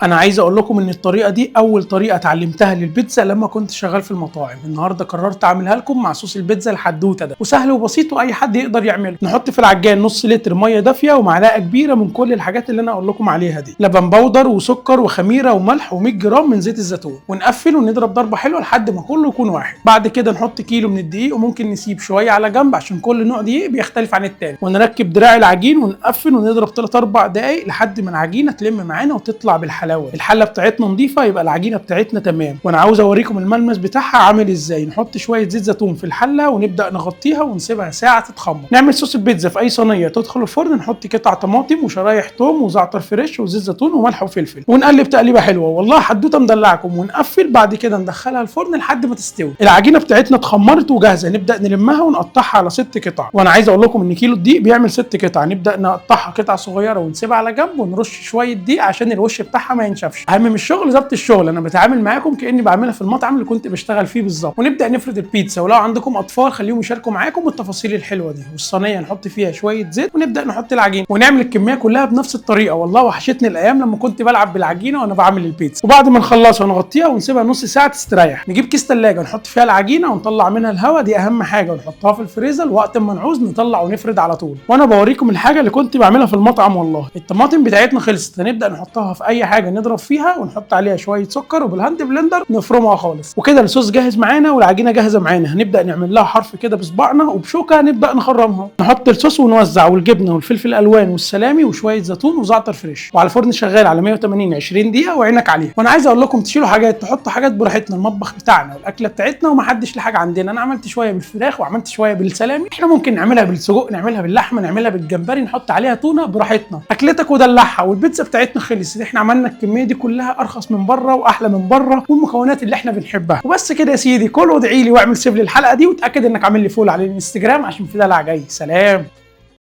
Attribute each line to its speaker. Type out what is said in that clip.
Speaker 1: انا عايز اقول لكم ان الطريقة دي اول طريقه اتعلمتها للبيتزا لما كنت شغال في المطاعم. النهارده قررت اعملها لكم مع صوص البيتزا الحدوتة ده، وسهل وبسيط واي حد يقدر يعمله. نحط في العجان نص لتر مية دافيه ومعلقة كبيرة من كل الحاجات اللي انا اقول لكم عليها دي، لبن بودر وسكر وخميره وملح و100 جرام من زيت الزيتون، ونقفل ونضرب ضربه حلوة لحد ما كله يكون واحد. بعد كده نحط كيلو من الدقيق، وممكن نسيب شوية على جنب عشان كل نوع دقيق بيختلف عن التاني، ونركب دراع العجين ونقفل ونضرب 3 4 دقائق لحد ما العجينة تلم معانا وتطلع بالحلاوه. الحلة بتاعتنا نظيفة يبقى العجينة بتاعتنا تمام. وانا عاوز اوريكم الملمس بتاعها عامل ازاي. نحط شوية زيت زيتون في الحلة ونبدا نغطيها ونسيبها ساعة تتخمر. نعمل صوص البيتزا في اي صينية تدخل الفرن، نحط قطع طماطم وشرايح توم وزعتر fresh وزيت زيتون وملح وفلفل، ونقلب تقليبه حلوة والله حدوتة مدلعكم، ونقفل. بعد كده ندخلها الفرن لحد ما تستوي. العجينة بتاعتنا اتخمرت وجاهزة، نبدا نلمها ونقطعها على 6 قطع. وانا عايز اقول لكم ان كيلو الدقيق بيعمل 6 قطع. نبدا نقطعها قطع صغيرة ونسيبها على جنب، ونرش شوية دقيق عشان الوش بتاعها ما ينشفش. اهم من الشغل ظبط الشغل، انا بتعامل معاكم كاني بعملها في المطعم اللي كنت بشتغل فيه بالظبط. ونبدا نفرد البيتزا، ولو عندكم اطفال خليهم يشاركوا معاكم التفاصيل الحلوة دي. والصينيه نحط فيها شوية زيت ونبدا نحط العجين، ونعمل الكمية كلها بنفس الطريقة. والله وحشتني الايام لما كنت بلعب بالعجينه وانا بعمل البيتزا. وبعد ما نخلصها نغطيها ونسيبها نص ساعة تستريح. نجيب كيس ثلاجه نحط فيها العجينة ونطلع منها الهواء، دي اهم حاجة، ونحطها في الفريزر وقت ما نعوز نطلع ونفرد على طول. وانا بوريكم الحاجة اللي كنت بعملها في المطعم. والله الطماطم بتاعتنا خلصت، هنبدا نحطها في اي حاجة نضرب فيها، ونحط عليها شوية سكر، وبال hand blender نفرمها خالص. وكده الصوص جاهز معانا والعجينه جاهزة معانا. هنبدا نعمل لها حرف كده بصباعنا، وبشوكه نبدا نخرمها. نحط الصوص ونوزع، والجبنه والفلفل الالوان والسلامي وشوية زيتون وزعتر fresh، وعلى الفرن شغال على 180 20 دقيقة وعينك عليها. وانا عايز اقول لكم تشيلوا حاجات تحطوا حاجات براحتنا، المطبخ بتاعنا والاكله بتاعتنا ومحدش له حاجة عندنا. انا عملت شوية بالفراخ وعملت شوية بالسلامي، احنا ممكن نعملها بالسجق، نعملها باللحمه، نعملها بالجمبري، نحط عليها تونه براحتنا. اكلتك ودلعها. والبيتزا بتاعتنا خلصت، احنا عملنا الكمية دي كلها ارخص من بره واحلى من بره والمكونات اللي احنا بنحبها. وبس كده يا سيدي، كل وادعي لي واعمل save للحلقة دي، وتاكد انك عامل لي follow على الانستجرام عشان في دلع جاي. سلام.